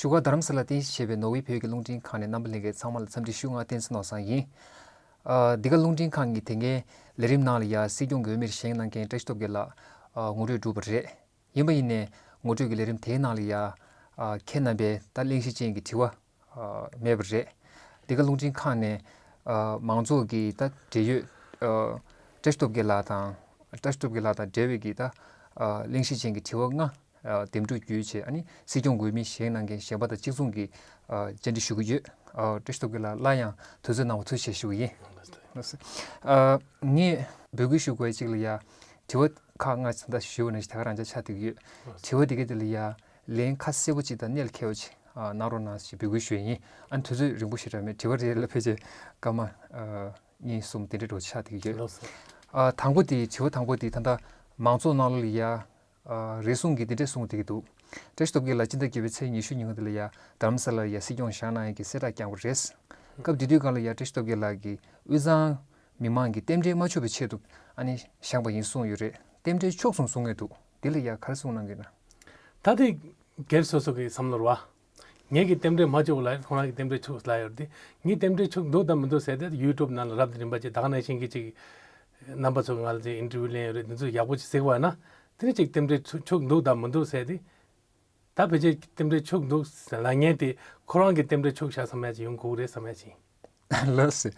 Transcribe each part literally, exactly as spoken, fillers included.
བཞུགས་སྒར་རྡ་རམ་ས་ལར་རྟེན་གཞི་བྱས་པའི་ནོར་ཝེ་བོད་ཀྱི་རླུང་འཕྲིན་ཁང་ནས་རྣམ་པ་ལྷན་རྒྱས་ཚང་མ་ལ་འཚམས་འདྲི་ཞུ། ང་བསྟན་འཛིན་ནོར་བཟང་ཡིན། ཨ། འདི་ག་རླུང་འཕྲིན་ཁང་གི་དེ་སྔའི་ལས་རིམ་ནང་ལ་ཡ་སྲིད་སྐྱོང་གི་འོས་མིར་བཞེངས་གནང་མཁན་བཀྲ་ཤིས་སྟོབས་རྒྱལ་ལགས་ཨ་ངོ་སྤྲོད་གྲུབ་པ་རེད། ཡིན་པ་ཡིན་ནའི་ངོ་སྤྲོད་ཀྱི་ལས་རིམ་དེའི་ནང་ལ་ཡ་ཨ་ཁྱེད་རྣམ་པས་ད་གླེང་གཞི་ཅན་གྱི་དྲི་བ་ཨ་མེད་པ་རེད། འདི་ག་རླུང་འཕྲིན་ཁང་ནས་ཨ་མང་ཚོགས་ཀྱི་ད་འབྲེལ་ཡོད་ཨ་བཀྲ་ཤིས་སྟོབས་རྒྱལ་ལགས་དང་བཀྲ་ཤིས་སྟོབས་རྒྱལ་ལགས་དང་འབྲེལ་བའི་གི་ད་ཨ་གླེང་གཞི་ཅན་གྱི་དྲི་བ་ལྔ་ཨ་འདེམས་སྒྲུག་བརྒྱུད་བྱས། ཨ་ནི་སྲིད་སྐྱོང་འོས་མི་བཞེངས་གནང་མཁན་གཞན་པ་དང་གཅིག་མཚུངས་ཀྱི་ཨ་བཅར་འདྲི་ཞུ་གི་ཡོད། ཨ་བཀྲ་ཤིས་སྟོབས་རྒྱལ་ལགས་སླར་ཡང་དུས་ཚོད་གནང་བ་ཐུགས་རྗེ་ཆེ་ཞུ་གི་ཡིན། ཨ་ངས་འབོད་སྐུལ་ཞུ་དགོས་ཅིག་ལ་ཡ་དྲི་བ་ཁག་ལྔ་ད་ལྟ་ཞུས་པ་ནང་བཞིན་ད་ག་རང་འཇགས་ཆགས་བསྡད་ཀྱི་ཡོད། དྲི་བ་དེ་གའི་དེ་ལ་ཡ་ལན་ཁ་གསལ་པོ་ཅིག་དང་གནད་ལ་འཁེལ་བ་ཅིག་ཨ་གནང་རོགས་གནང་ཞེས་འབོད་སྐུལ་ཞུ་ཡི་ཡིན། ཨ་ནི་དུས་ཚོད་རིང་པོ་ཞིག་རག་མེད། དྲི་བ་རེ་ལ་ཕལ་ཆེར་སྐར་མ་ཨ་གཉིས་གསུམ་དེ་འདྲའི་འགྲོ་ཆགས་བསྡད་ཀྱི་ཡོད། ལགས་སོ། ཨ་དང་པོ་དེ་དྲི་བ་དང་པོ་དེ་ད་ལྟ་མང་ཚོགས་ནང་ལོགས་ལ་ཡ་ཨ་རེ་ཟུང་གིས་འདི་འདྲས་གསུངས་བསྡད་ཀྱི་འདུག་བཀྲ་ཤིས་སྟོབས་རྒྱལ་ལགས་སྤྱི་ཟླ་བརྒྱད་པའི་ཚེས་ཉི་ཤུ་ཉིན་ག་འདི་ལ་ཡ་རྡ་རམ་ས་ལར་ཡ་སྲིད་སྐྱོང་བཞེངས་གནང་ཡས་ཀྱི་གསལ་བསྒྲགས་བསྐྱངས་པ་རེད། སྐབས་དེ་དུས་སྒང་ལ་ཡ་བཀྲ་ཤིས་སྟོབས་རྒྱལ་ལགས་ཀྱིས་དབུས་གཙང་མི་མང་གི་རྟེན་འབྲེལ་མ་འཆུགས་པའི་ཆེད་དུ་ཨ་ནི་བཞེངས་པ་ཡིན་གསུངས་ཡོད་རེད། རྟེན་འབྲེལ་འཆུགས་སོང་གསུང་གི་འདུག་འདི་ལ་ཡ་ག་རེ་གསུང་གནང་གི་ན། ད་དེ་སྒེར་སོ་སོ་གི་བསམ་བློ་རེད་བ། ངེད་ཀྱི་རྟེན་འབྲེལ་མ་འཆུགས་ལ་ཁོ་རང་གི་རྟེན་འབྲེལ་འཆུགས་ལ་ཡོད་དེ། ངའི་རྟེན་འབྲེལ་འཆུགས་འདུག་དང་མི་འདུག་ཟེར་ཏེ་ཡུ་ཊུབ་ནང་ལ་རབ་དང་རིམ་པ་ཅིག་ད་ག་ནང་བཞིན་གྱི་ཅིག་རྣམ་པ་ཚོ་ང་ལ་ཅིག་ཨིན་ཊར་བིའུ་ལེན་ཡོད་རེད། འདི་ཚོ་ཡག་པོ་ཅིག་གཟིགས་པ་ན་དེ་ནི་ཅིག་རྟེན་འབྲེལ་འཆུགས་འདུག་དང་མི་འདུག་ཟེར་ཏེ། ད་ཕལ་ཆེར་རྟེན་འབྲེལ་འཆུགས་འདུག་ཟེར་ལབ་མཁན་དེ་ཁོ་རང་གི་རྟེན་འབྲེལ་འཆུགས་བཞག་བསམ་ཡ་ཅིག་ཡོང་དགོས་རེད་བསམ་ཡ་ཅིག་ལགས་སེ།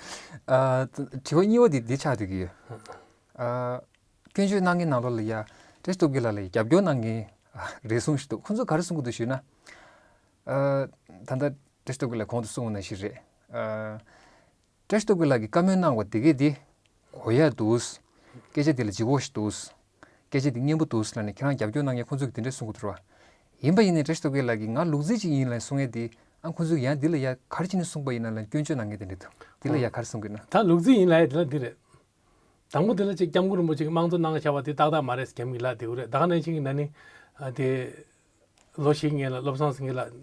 ཨ་དྲི་བ་གཉིས་པ་དེ་འདི་ཆགས་བསྡད་ཀྱི་ཡོད། ཨ་སྐྱོན་བརྗོད་གནང་མཁན་ནང་ལོགས་ལ་ཡ་བཀྲ་ཤིས་སྟོབས་རྒྱལ་ལགས་ལ་རྒྱབ་སྐྱོར་གནང་མཁན་ཨ་རེ་ཟུང་ཞིག་འདུག་ཁོང་ཚོས་ག་རེ་གསུང་གི་འདུག་ཞུས་ན། ཨ་ད་ལྟ་བཀྲ་ཤིས་སྟོབས་རྒྱལ་ལགས་གོང་དུ་གསུངས་པ་ནང་བཞིན་རེད། ཨ་བཀྲ་ཤིས་སྟོབས་རྒྱལ་ལགས་ཀྱིས་བཀའ་མོལ་གནང་བ་དེ་གས་དེ་གོ་ཡ་འདུག་སྐད་ཆ་དེ་ལ་ལྗིད་ཁོག་ཞིག་འདུག་སྐད་ཆ་དེ་སྙན་པོ་འདུག་ལབ་ནས་ཁྱེད་རང་རྒྱབ་སྐྱོར་གནང་མཁན་ཁོང་ཚོས་དེ་འདྲས་གསུང་གི་འདུག་ར། ཡིན་པ་ཡིན་ནའི་བཀྲ་ཤིས་སྟོབས་རྒྱལ་ལགས་ཀྱིས་ང་ལུག་རྫི་ཅིག་ཡིན་ལབ་གསུང་ཡས་དེ་ཨ་ཁོང་ཚོས་ཡང་འདི་ལ་ཡ་ག་རེ་བྱས་ནས་གསུངས་པ་ཡིན་ན་ལབ་སྐྱོན་བརྗོད་གནང་མཁན་དེ་འདྲས་འདུག་འདི་ལ་ཡ་ག་རེ་གསུང་གི་ན། ད་ལུག་རྫི་ཡིན་ལབ་ཡས་དེ་ལ་འདི་རེད། དང་པོ་དེ་ལ་ཅིག་སྐྱབས་མགོན་རིན་པོ་ཆེ་གིས་དམངས་གཙོ་གནང་བཞག་པ་དེ་ཏག་ཏག་མ་རེད་ཟེར། རྒྱ་མི་གི་ལབ་དེ་འུ་རེད། ད་ག་ནང་བཞིན་གྱི་ན་ནིང་ཨ་དེ་ལོ་བཞི་སྔོན་ལ་བློ་བཟང་སེང་གེ་ལགས་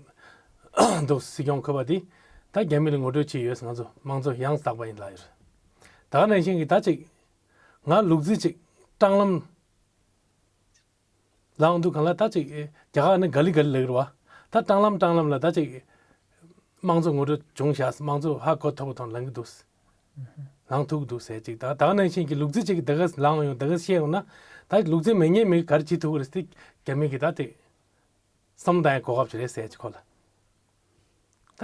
འདུག་སྲིད་སྐྱོང་འཁོད་པ་དེ་ད་རྒྱ་མི་ལ་ངོ་སྤྲོད་བྱས་ཡོད་ཟེར། ང་ཚོ་དམངས་གཙོ་ཡང་དག་པ་ཡིན་ལབ་ཡོད་རེད། ད་ག་ནང་བཞིན་གྱི་ད་ཅིག་ང་ལུག་རྫི་ཅིག་སྲང་ལམ་ལངས་འདུག་གང་ལ་ད་ཅིག་རྒྱ་གར་ནི་ག་ལི་ག་ལི་ལབ་ཀྱི་རེད་བ། ད་སྲང་ལམ་སྲང་ལམ་ལ་ད་ཅིག་དམངས་གཙོ་ངོ་སྤྲོད་བྱུང་བཞག་དམངས་གཙོ་ཧ་གོ་ཐུབ་པ་དང་ལངས་ཀྱི་འདུག་ལངས་ཐུབ་ཀྱི་འདུག་ཟེར་ཅིག་ད་ད་ག་ནང་བཞིན་གྱི་ལུག་རྫི་ཅིག་ད་ག་ལངས་ཡོང་ད་ག་བཤད་ཡོང་ན་ད་ལུག་རྫི་མེད་མཁན་མི་ག་རེ་བྱེད་ཐུབ་ཀྱི་རེད་ཟེར་ཏེ་རྒྱ་མི་གི་ད་དེ་བསམ་བློ་བཏང་ཡ་གོ་སྐབས་ཅིག་རེད་ཟེར་ཅིག་ཁོ་ལ། ད་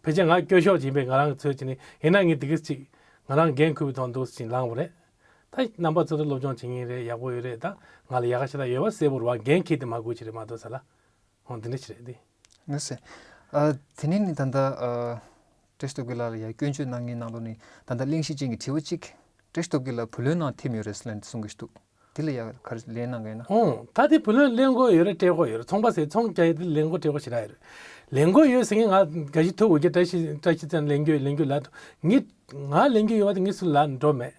ཕལ་ཆེར་ང་སྐྱོ་ཤོས་ཅིག་ཡིན་པས་ང་རང་གི་ཚོད་ཅིག་ནི་ཡིན་ན་ངས་དེ་ག་ཅིག་ང་རང་འགན་འཁུར་བའི་ཐོག་འདུག་ཅིག་ལངས་པ་རེད། ད་རྣམ་པ་ཚོ་ལ་སློབ་སྦྱོང་བྱེད་མཁན་རེད། ཡག་པོ་ཡོད་རེད། ད་ང་ལ་ཡག་ག་ཤ་སྟག་ཡོད་པ་གསལ་པོ་རེད་བ། འགན་འཁྱེར་ཏེ་མ་དགོས་ཅིག་རེད་མ་གཏོགས་ཟེར་ལ། འོ་འདི་འདྲ་ཞིག་རེད་དེ། ལགས་སེ། ཨ་དེ་ནས་ནི་ད་ལྟ་ཨ་བཀྲ་ཤིས་སྟོབས་རྒྱལ་ལགས་ལ་ཡ་སྐྱོན་བརྗོད་གནང་མཁན་ནང་ལོགས་ནས་ད་ལྟ་གླེང་གཞི་ཅན་གྱི་དྲི་བ་གཅིག་བཀྲ་ཤིས་སྟོབས་རྒྱལ་ལགས་བུ་ལོན་ནང་འཐིམ་ཡོད་རེད་ཟེར་ལབ་ནས་གསུང་གི་འདུག་དེ་ལ་ཡ་ག་རེ་ལན་གནང་གི་ཡོད་ན། ཨོ་ད་དེ་བུ་ལོན་ལེན་དགོས་ཡོད་རེད་སྤྲད་དགོས་ཡོད་རེད། ཚོང་པ་ཟེར་ཚོང་རྒྱག་ཡ་དེ་ལེན་དགོས་སྤྲད་དགོས་ཞེ་དྲག་ཡོད་རེད། ལེན་དགོས་ཡོད་ཟེར་མཁན་ང་འགའ་ཞིག་ཐུག་འོ་ཀྱི་བཀྲ་ཤིས་བཀྲ་ཤིས་ཚང་ལེན་རྒྱུ་ཡོད་ལེན་རྒྱུ་ལབ་འདུག་ངས་ང་ལེན་རྒྱུ་ཡོད་པ་དེ་ངས་སུ་ལ་འགྲོ་མེད།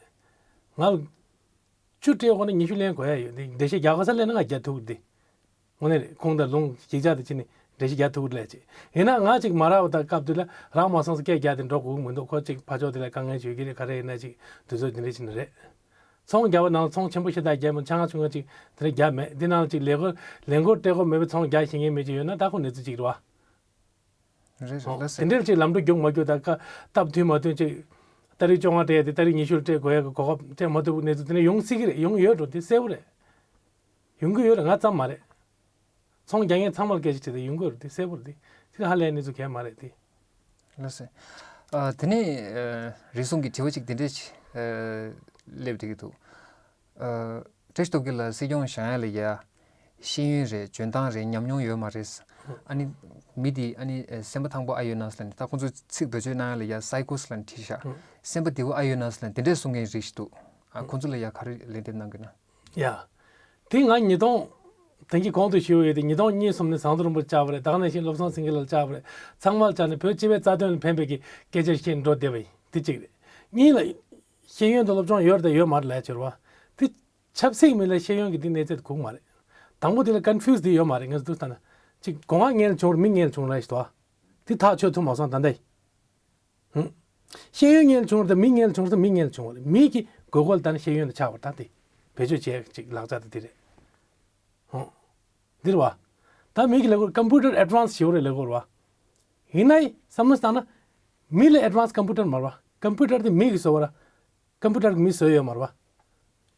ང་ལ་བཅུ་སྤྲད་དགོས་ན་ཉི་ཤུ་ལེན་དགོས་ཡ་ཡོད་དེ་འགྲེལ་བཤད་རྒྱག་ག་ས་ལེན་ན་ང་རྒྱག་ཐུབ་ཀྱི་དེ། དངོས་གནས་རེད། ཁོང་དང་ལུང་ཅིག་ཅར་དུ་ཕྱིན་ནས་འགྲེལ་བཤད་རྒྱག་ཐུབ་ཀྱི་རེད་ཅིག་ཡིན་ན་ང་ཅིག་མ་རག་པ་དང་སྐབས་དེ་ལ་རག་མ་སོང་ཙང་སྐད་རྒྱག་དེ་འགྲོ་དགོས་ཀྱི་མི་འདུག་ཁོ་ཅིག་ཕར་ཕྱོགས་དེ་ལ་དཀའ་ངལ་ཅིག་ཡོད་ཀྱི་རེད། ག་རེ་ཡིན་ན་ཅིག་དུས་ཚོད་དེ་འདྲ་ཕྱིན་ནི་རེད། ཚོང་རྒྱག་པ་ནང་ཚོང་ཆེན་པོ་ཤ་སྟག་རྒྱག་མི་ཆང་ཆུང་ང་ཅིག་དེ་འདྲ་རྒྱག་མེད། འདི་ནང་ཅིག་ལས་སྒོ་ལས་འགོ་སྤྲད་དགོས་མེད་པའི་ཚོང་རྒྱག་ཤེས་མཁན་མི་ཅིག་ཡོད་ན་ད་ཁོ་གནས་ཚུལ་ཅིག་རེད་བ། རེད་རེད། ལགས་སེ། དེ་འདྲར་ཅིག་ལམ་འགྲོ་རྒྱུག་མ་རྒྱུག་དང་ཀ་སྟབས་མཐུན་མ་མཐུན་ཅིག་ཏ་རིག་བཅོ་ལྔ་སྤྲད་ཡ་དེ་ཏ་རིག་ཉི་ཤུ་ལ་སྤྲད་དགོས་ཡ་གི་གོ་སྐབས་སྤྲད་མ་ཐུབ་པའི་གནས་ཚུལ་དེ་འདྲ་ཡོང་སྲིད་ཀྱི་རེད། ཡོང་ཡོད་འགྲོ་དེ་གསལ་པོ་རེད། ཡོང་གི་ཡོད་རེད། ང་ཙམ་མ་རེད། ཚོང་རྒྱག་མཁན་ཚང་མར་སྐད་ཆ་དྲིས་ཏེ་ཡོང་གི་ཡོད་རེད། དེ་གསལ་པོ་རེད། དེ་དེ་ཧ་ལས་གནས་ཚུལ་གང་ཡང་མ་རེད་དེ། ལགས་སེ། ཨ་དེ་ནས་ཨ་རེ་ཟུང་གི་དྲི་བ་གཅིག་དེ་འདྲས་ཅིག་ཨ་སླེབས་བསྡད་ཀྱི་འདུག་ཨ་བཀྲ་ཤིས་སྟོབས་རྒྱལ་ལགས་སྲིད་སྐྱོང་བཞེངས་ཡ་ལ་ཡ་ཤེས་ཡོན་རེད། འཇོན་ཐང་རེད། ཉམས་མྱོང་ཡོད་མ་རེད། ཨ་ནི་མི་དེ་ཨ་ནི་ཨ་སེམས་པ་ཐང་པོ་ཨ་ཡོད་ན་ཟེར་ལབ་ནས། ད་ཁོང་ཚོས་ཚིག་བེད་སྤྱོད་གནང་ཡ་ལ་ཡ་སའི་ཀོ་ཟེར་ལབ་ནས་བྲིས་ཤག་སེམས་པ་བདེ་པོ་ཨ་ཡོད་ན་ཟེར་ལབ་ནས་དེ་འདྲས་གསུང་མཁན་རིགས་ཤིག་འདུག་ཨ་ཁོང་ཚོ་ལ་ཡ་ག་རེ་ལན་འདེབས་གནང་དགོས་ན། ཡ། དེ་ང་ཉིས་སྟོང་། དེང་གི་གོང་དུ་ཞུས་ཡོད་དེ་ཉིས་སྟོང་གཉིས་གསུམ་ནས་ཟམ་གདོང་རིན་པོ་ཆེ་བཅར་བ་རེད། ད་ག་ནང་བཞིན་བློ་བཟང་སེང་གེ་ལགས་བཅར་བ་རེད། ཚང་མ་བཅར་ནས་བོད་སྤྱི་པའི་རྩ་དོན་ལ་ཕན་པའི་གི་སྐད་ཆ་བཤད་འགྲོ་བསྡད་པ་ཡིན། དེ་གཅིག་རེད། གཉིས་ལ། ཤེས་ཡོན་དང་སློབ་སྦྱོང་ཡོད་རེད་དང་ཡོད་མ་རེད་ལབ་ཡ་ཅིག་ཡོད་རེད་བ། དེ་ཆབ་སྲིད་མི་ལ་ཤེས་ཡོན་གྱི་དེ་གནས་ཚད་དགོས་མ་རེད། དང་པོ་དེ་ལ་ཀོན་ཕིའུ་སི་དེ་ཡོད་མ་རེད། ངས་འདུག་ལྟ་ན། ཅིག་སྒོ་ང་ངན་བྱུང་རེད། མི་ངན་བྱུང་རེད་ཞིག་འདུག་བ། དེ་ཐག་ཆོད་ཐུབ་མ་སོང་ད་ལྟ། ཧུམ། ཤེས་ཡོན་ངན་བྱུང་རེད་དང་མི་ངན་བྱུང་རེད། མི་ངན་བྱུང་བ་རེད། མི་གི་དགོས་མཁོ་ལ་ལྟ་ན་ཤེས་ཡོན་དང་ཆགས་པ་རེད། ད་དེ་བེད་སྤྱོད་བྱེད་ཅིག་ལག་ཆ་དེ་དེ་རེད། ཧུམ། འདིར་བ། ད་མི་གི་ལས་ཁུངས་ཀམ་པུ་ཊར་ཨེ་ཌི་ཝན་སི་ཞེ་པོ་རེད་ལས་ཁུངས་རེད་བ། ཡིན་ནའི་བསམ་བློ་བཏང་ན་མི་ལས་ཨེཌ་ཝན་སི་ཀམ་པུ་ཊར་མ་རེད་བ། ཀམ་པུ་ཊར་དེ་མི་གིས་བཟོས་པ་རེད། ཀམ་པུ་ཊར་གིས་མི་བཟོས་ཡོད་མ་རེད་བ།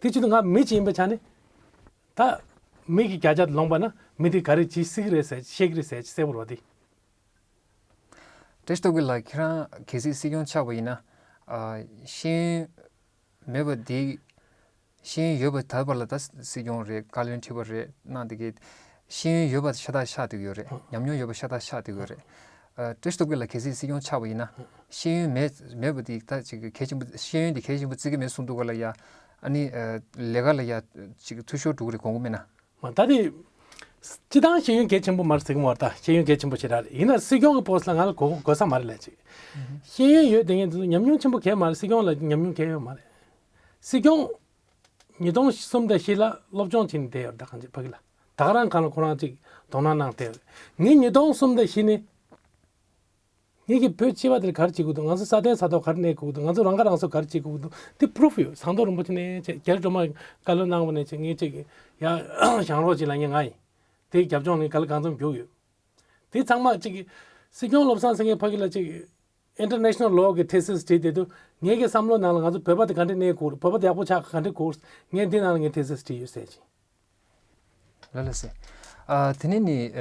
དེ་བྱེད་དུས་ང་མི་གཅིག་ཡིན་པའི་ཆ་ནས་ད་མི་གི་བརྒྱ་ཆ་ལོངས་པ་ན་མི་དེ་ག་རེ་བྱེད་སྲིད་ཀྱི་རེད་ཟེར་ཤེས་ཀྱི་རེད་ཟེར་གསལ་པོ་རེད་བ་དེ། བཀྲ་ཤིས་སྟོབས་རྒྱལ་ལགས། ཁྱེད་རང་གལ་སྲིད་སྲིད་སྐྱོང་ཆགས་པ་ཡིན་ན། ཨ། ཤེས་ཡོན་མེད་པ་འདི། ཤེས་ཡོན་ཡོད་པ་ད་བར་ལ་ད་སྲིད་སྐྱོང་རེད། བཀའ་བློན་ཁྲི་པ་རེད་གནང་བསྡད་ཀྱི། ཤེས་ཡོན་ཡོད་པ་ཤ་སྟག་ཆགས་བསྡད་ཀྱི་ཡོད་རེད། ཉམས་མྱོང་ཡོད་པ་ཤ་སྟག་ཆགས་བསྡད་ཀྱི་ཡོད་རེད། ཨ། བཀྲ་ཤིས་སྟོབས་རྒྱལ་ལགས་གལ་སྲིད་སྲིད་སྐྱོང་ཆགས་པ་ཡིན་ན། ཤེས་ཡོན་མེད་མེད་པ་འདི་ད་ཅིག་གལ་ཆེན་པོ། ཤེས་ཡོན་འདི་གལ་ཆེན་པོ་བརྩི་གི་མེད་གསུངས་འདུག་ག་ལ་ཡ། ཨ་ནི། ཨ། ལས་ཀ་ལ་ཡ་ཅིག་འཐུས་ཤོར་འགྲོ་གི་རེད་དགོངས་ཀྱི་མེད་ན། མ་ད་དེ། སྤྱི་བཏང་ཤེས་ཡོན་གལ་ཆེན་པོ་མ་རེད་ཟེར་གི་མ་རེད། ད་ཤེས་ཡོན་གལ་ཆེན་པོ་ཞེ་དྲག་རེད། ཡིན་ན་སྲིད་སྐྱོང་གི་པོ་སི་ཊི་ལ་ང་ལ་དགོས་དགོས་ས་མ་རེད་ལས་ཅིག་ཤེས་ཡོན་ཡོད་དེ་ངས་འདི་ཚོ་ཉམས་མྱོང་ཆེན་པོ་གལ་མ་རེད། སྲིད་སྐྱོང་ལ་ཉམས་མྱོང་གལ་ཡོད་མ་རེད། སྲིད་སྐྱོང་། ཉིས་སྟོང་གསུམ་དང་བཞི་ལ་སློབ་སྦྱོང་བྱས་ནས་བསྡད་ཡོད་རེད། ད་གང་ཅི་ཕ་གི་ལ་ད་ག་རང་གང་ལ་ཁོ་རང་ཅིག་དོ་སྣང་གནང་བསྡད་ཡོད་རེད། ངས་ཉིས་སྟོང་གསུམ་དང་བཞི་ནས། ངེད་ཀྱིས་བོད་སྤྱི་པ་དེར་ག་རེ་བྱེད་དགོས་འདུག་ང་ཚོ་ས་གདན་ས་ཐོག་ག་རེ་གནས་དགོས་འདུག་ང་ཚོ་རང་ཁ་རང་གསོ་ག་རེ་བྱེད་དགོས་འདུག་དེ་པུ་རུབ་ཡོད། ཟམ་གདོང་རིན་པོ་ཆེ་ནས་ཅིག་རྒྱ་རི་སྒྲོལ་མ་བཀའ་སློབ་གནང་བ་ནས་ཅིག་ངས་ཅིག་ཡ་ཞང་རོགས་ཅིག་ལ་ངས་ང་ཡིན། དེའི་རྒྱབ་ལྗོངས་ནས་ག་ལ་གང་འཚམ་རྒྱུགས་ཡོད། དེ་ཚང་མ་ཅིག་སྲིད་སྐྱོང་བློ་བཟང་སེང་གེ་ཕ་གི་ལ་ཅིག་ཨིན་ཊར་ནེ་ཤ་ནལ་ལོ་གི་ཐེ་སིས་བྲིས་བསྡད་དུས་ངེད་ཀྱི་བསམ་བློ་ནང་ལ་ང་ཚོ་བོད་པ་དེ་ག་འདྲས་གནས་དགོས་རེད། བོད་པ་དེ་ཡག་པོ་ཆགས་ག་འདྲས་དགོས་རེད། ངས་འདི་ནང་ལ་ངས་ཐེ་སིས་བྲིས་ཡོད་ཟེར་ཅིག་ལགས་ལགས་སེ། ཨ། དེ་ནས་ནི། ཨ།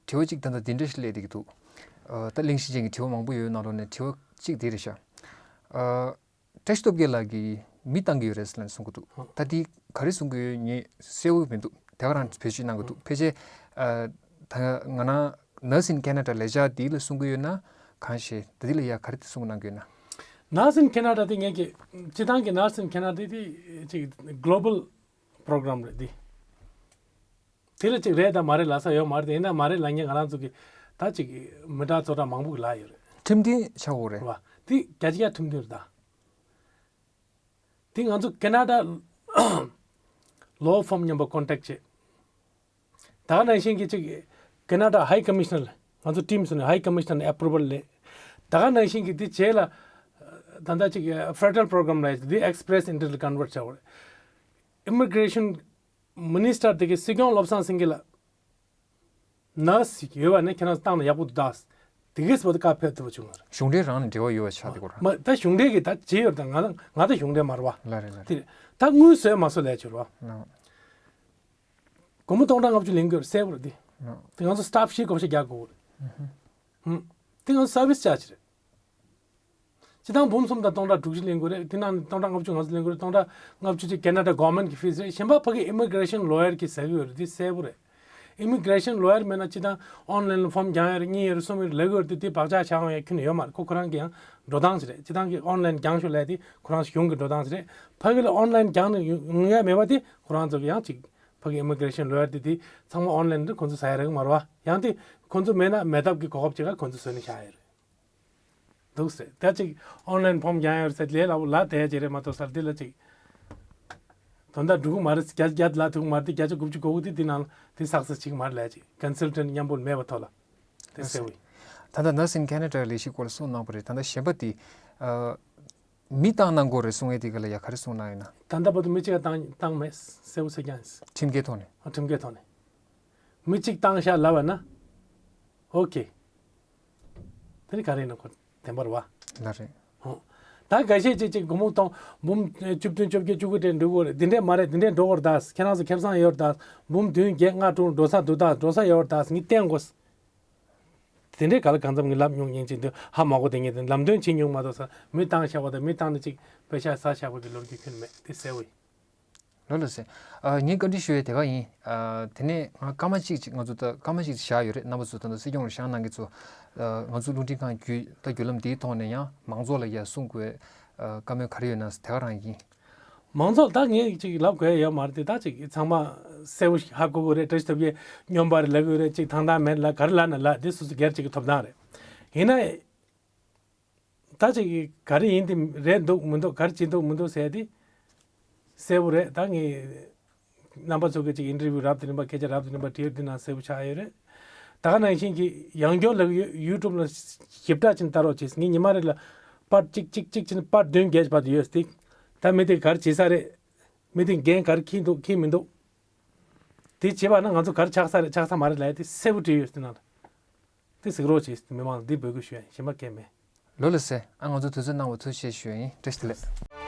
དྲི་བ་གཅིག་ད་ལྟ་འདི་འདྲ་ཞིག་སླེབས་བསྡད་ཀྱི་འདུག་ཨ། ད་གླེང་གཞི་ཅན་གྱི་དྲི་བ་མང་པོ་ཡོད་ནང་ལོགས་ནས་དྲི་བ་གཅིག་འདི་རེད་ཤག་ཨ། བཀྲ་ཤིས་སྟོབས་རྒྱལ་ལགས་ཀྱིས་མི་བཏང་གི་ཡོད་རེད་ཟེར་ནས་གསུང་གི་འདུག་ཧ། ད་འདི་ག་རེ་གསུང་གི་ཡོད་ངས་གསལ་པོ་མི་འདུག་དེ་ག་རང་བེད་སྤྱོད་གནང་གི་འདུག་ཕལ་ཆེར། ཨ། ད་ང་རང་Nurse in Canada ལས་འཆར་འདི་ལ་གསུང་གི་ཡོད་ན་གང་ཤེས། ད་འདི་ལ་ཡ་ག་རེ་གསུང་གནང་གི་ཡོད་ན། Nurse in Canada དེ་ངེད་ཀྱི་སྤྱི་བཏང་གི་Nurse in Canada དེ་ཅིག་global program རེད་འདི། དེ་ལ་ཅིག་རེད་དང་མ་རེད་ལབ་ས་ཡོད་མ་རེད། དེ་ཡིན་ན་མ་རེད་ལབ་མཁན་ང་རང་ཚོ་གི་ད་ཅིག་མི་འདྲ་ཚོ་འདྲ་མང་པོ་གི་ལབ་ཡོད་རེད། ཁྲིམས་མཐུན་ཆགས་ཡོད་རེད། བ། དེ་རྒྱ་ཆེ་ཡ་ཁྲིམས་མཐུན་རེད་ད། དེ་ང་ཚོ་Canada law firm མཉམ་པོ་contact བྱས། ད་ག་ནང་བཞིན་གྱི་ཅིག་Canada High Commissioner ང་ཚོ་team སུ་ནས་High Commissioner approval ལས། ད་ག་ནང་བཞིན་གྱི་དེ་རྗེས་ལ་ད་ལྟ་ཅིག་federal program ལ་དེ་express entry ལ་convert བྱ་བར། Immigration Minister དེ་གི་སྲིད་སྐྱོང་བློ་བཟང་སེང་གེ་ལ་Nurse ཡོད་པ་ནི་ཁྱེད་རང་བཏང་ན་ཡག་པོ་འདུག་ད། དེ་གས་བོད་དུ་བཀའ་ཕེབས་ཐུབ་པ་བྱུང་བ་རེད། གཞུང་འབྲེལ་རང་ནས་འབྲེལ་བ་ཡོད་པ་ཆགས་དེ་གོ་ར། མ་ད་གཞུང་འབྲེལ་གྱི་ད་བྱེད་ཡོད་ད་ང་ང་ད་གཞུང་འབྲེལ་མ་རེད་བ། ལ་རེད་ལ་རེད། དེ་ད་དངུལ་བཟོས་མ་བཟོས་ལས་བྱོས་ར། ལ། སྒོར་མོ་སྟོང་ཕྲག་ལྔ་བཅུ་ལེན་དགོས་རེད་གསལ་པོ་རེད་དེ། ལ། དེ་ང་ཚོ་staff བཞི་བགོ་བཤའ་རྒྱག་དགོས་རེད། ཧུམ། དེ་ང་ཚོ་service charge རེད། སྤྱི་བཏང་འབུམ་གསུམ་དང་སྟོང་ཕྲག་དྲུག་ཅུ་ལེན་དགོས་རེད། དེ་ནང་ནས་སྟོང་ཕྲག་ལྔ་བཅུ་ང་ཚོ་ལེན་དགོས་རེད། སྟོང་ཕྲག་ལྔ་བཅུ་ཅིག་Canada government གི་fees རེད། གཞན་པ་ཕ་གི་immigration lawyer གི་ཟ་གི་ཡོད་རེད། དེ་གསལ་པོ་རེད། Immigration lawyer མེད་ན་སྤྱི་བཏང་online ལ་form རྒྱག་ཡ་རེད། གཉིས་ཡོད་རེད། གསུམ་ཡོད་རེད། ལབ་གི་ཡོད་རེད། དེ་དེ་བག་ཆགས་བཞག་ཡོང་ཡ་ཁྱོན་ནས་ཡོད་མ་རེད། ཁོ་ཁོ་རང་གི་ཡང་འགྲོ་སྟངས་ཞིག་རེད། སྤྱི་བཏང་གི་online རྒྱག་ཤོག་ལབ་ཡ་དེ་ཁོ་རང་གཞུང་གི་འགྲོ་སྟངས་ཞིག་རེད། ཕ་གི་ལ་online རྒྱག་ནས་ཡོང་ཡ་མེད་པ་དེ་ཁོ་རང་ཚོ་གི་ཡང་ཅིག་ཕ་གི་immigration lawyer དེ་དེ་ཚང་མ་online དུ་ཁོ་ཚོ་ཟ་ཡ་རེད་གི་མ་རེད་བ། ཡང་དེ་ཁོ་ཚོ་མེད་ན་མེད་ཐབས་ཀྱི་གོ་སྐབས་ཅིག་ལ་ཁོ་ཚོ་བཟོས་ནས་བཞག་ཡ་རེད། འདུག་ཟེར། ད་ཅིག་online form རྒྱག་ཡོད་ཟེར་ལས་སླ་པོ་ལ་དེ་ཅི་རེད་མ་གཏོགས་ས་འདི་ལ་ཅིག་དོན་དག་འགྲུབ་ཀྱི་མ་རེད། བརྒྱ་བརྒྱ་ལ་ཐུག་གི་མ་རེད། དེ་བརྒྱ་ཆ་དགུ་བཅུ་གོ་དགུ་དེ་འདི་ནང་ལ་དེ་success བྱེད་ཀྱི་མ་རེད་ལས་ཅིག་consultant མཉམ་པོ་མེད་པ་ཐོག་ལ་དེ་ཟེར་བའི། ད་ལྟ་Nurse in Canada ལས་གཞི་སྐོར་ལ་གསུངས་གནང་པ་རེད། ད་ལྟ་གཞན་པ་དེ་ཨ་མི་བཏང་གནང་དགོས་རེད་གསུང་ཡས་དེ་ག་ལ་ཡ་ག་རེ་གསུངས་གནང་ཡོད་ན། ད་ལྟ་བར་དུ་མི་གཅིག་ཡང་བཏང་བཏང་མེད་གསལ་པོ་ཟེར་ཀྱང་ཡིན། ཁྲིམས་འགལ་ཐོག་ནས། ཨ་ཁྲིམས་འགལ་ཐོག་ནས་མི་གཅིག་བཏང་ཤག་ལབ་པ་ན་okay དེ་ནི་ག་རེ་ཡིན་ན་ཁོ་བདེན་པ་རེད་བ། ལ་རེད། ཧོ། ད་འགའ་ཤས་ཅིག་ཅིག་སྒོར་མོ་གཏོང་འབུམ་བཅུ་བདུན་བཅོ་བརྒྱད་བཅུ་དགུ་སྤྲད་འགྲོ་གི་རེད། འདི་འདྲས་མ་རེད། འདི་འདྲས་འགྲོ་གི་རེད་ད། ཁྱེད་རང་ཚོ་ཁེ་བཟང་ཡོད་རེད་ད། འབུམ་བདུན་བརྒྱད་ལྔ་དྲུག་འགྲོ་ས་འདུག་ད། འགྲོ་ས་ཡོད་རེད་ད། ངས་བསྟན་དགོས། དེ་འདྲས་ག་ལ་གང་འཚམ་ངས་ལབ་མྱོང་མཁན་ཅིག་འདུག་ཧ་མ་གོ། དེ་ངས་དེ་ལམ་སྟོན་བྱེད་མྱོང་མ་གཏོགས་ས་མི་བཏང་བཞག་པ་དང་མི་བཏང་ནས་ཅིག་པེ་ཤ་ཟ་བཞག་པ་གི་ལོ་རྒྱུས་ཁྱོན་མེད་དེ་གསལ་བོ་ཡིན། ལགས་ལགས་སེ། ཨ་ངས་བཀའ་འདྲི་ཞུ་ཡས་དེ་ག་ཡིན། ཨ་དེ་ནས་ང་སྐར་མ་གཅིག་ཅིག་ང་ཚོ་ད་སྐར་མ་གཅིག་བཞག་ཡོད་རེད། རྣམ་པ་ཚོ་ད་ལྟ་སྲིད་སྐྱོང་ལ་བཞེངས་གནང་མཁན་ཚོ། ཨ་ང་ཚོ་རླུང་འཕྲིན་ཁང་བརྒྱུད་ད་བརྒྱུད་ལམ་འདིའི་ཐོག་ནས་ཡང་མང་ཚོགས་ལ་ཡ་གསུང་དགོས། ཨ་བཀའ་མོལ་ག་རེ་ཡོད་ན་དེ་ག་རང་ཡིན། མང་ཚོགས་ད་ངས་ཅིག་ལབ་དགོས་ཡ་ཡོད་མ་རེད་དེ། ད་ཅིག་ཚང་མ་གསལ་པོ་ཞིག་ཧ་གོ་གི་རེད། བཀྲ་ཤིས་སྟོབས་རྒྱལ་སྨྱོན་པ་རེད་ལབ་གི་རེད། ཅིག་ཐང་ཐང་མེད་ལ་ག་རེ་ལབ་ན་ལབ། དེ་སོ་སོ་སྒེར་གཅིག་གི་ཐོབ་ཐང་རེད། ཡིན་ན། ད་ཅིག་ག་རེ་ཡིན་དེ་རེད་འདུག་མི་འདུག་ག་རེ་བྱེད་འདུག་མི་འདུག་ཟེར་དེ་གསལ་པོ་རེད། ད་ངས་རྣམ་པ་ཚོ་གི་ཅིག་ཨིན་ཊར་བིའུ་རབ་དང་རིམ་པ་སྐད་ཆ་རབ་དང་རིམ་པ་དྲིས་དེ་ནང་གསལ་པོ་ཆགས་ཡོད་རེད། ད་ག་ནང་བཞིན་གྱི་ཡང་སྐྱར་ལ་ཡུ་ཊུབ་ལ་ཞིབ་ཕྲ་ཅིག་ལྟ་རོགས་བྱེད། ངས་ཉི་མ་རེ་ལ་པར་གཅིག་གཅིག་གཅིག་ཅིག་པར་བདུན་བརྒྱད་བར་དུ་ཡོད་དེ། ད་མི་དེ་ག་རེ་བྱེད་ས་རེད། མི་དེ་འགན་ག་རེ་འཁྱེར་འདུག་འཁྱེར་མི་འདུག་དེ་བྱེད་པ་ན་ང་ཚོ་ག་རེ་ཆགས་ས་རེད་ཆགས་ས་མ་རེད་ལབ་ཡ་དེ་གསལ་པོ་བྲིས་ཡོད་དེ་ནང་ལ། དེ་གཟིགས་རོགས་གྱིས། མི་མང་ལ་འདི་འབོད་སྐུལ་ཞུ་ཡ་ཡིན། གཞན་པ་གང་ཡང་མེད། ལགས་ལགས་སེ། ཨ་ང་ཚོ་དུས་ཚོད་གནང་བར་ཐུགས་རྗེ་ཆེ་ཞུ་ཡ་ཡིན། བཀྲ་ཤིས་བདེ་ལེགས།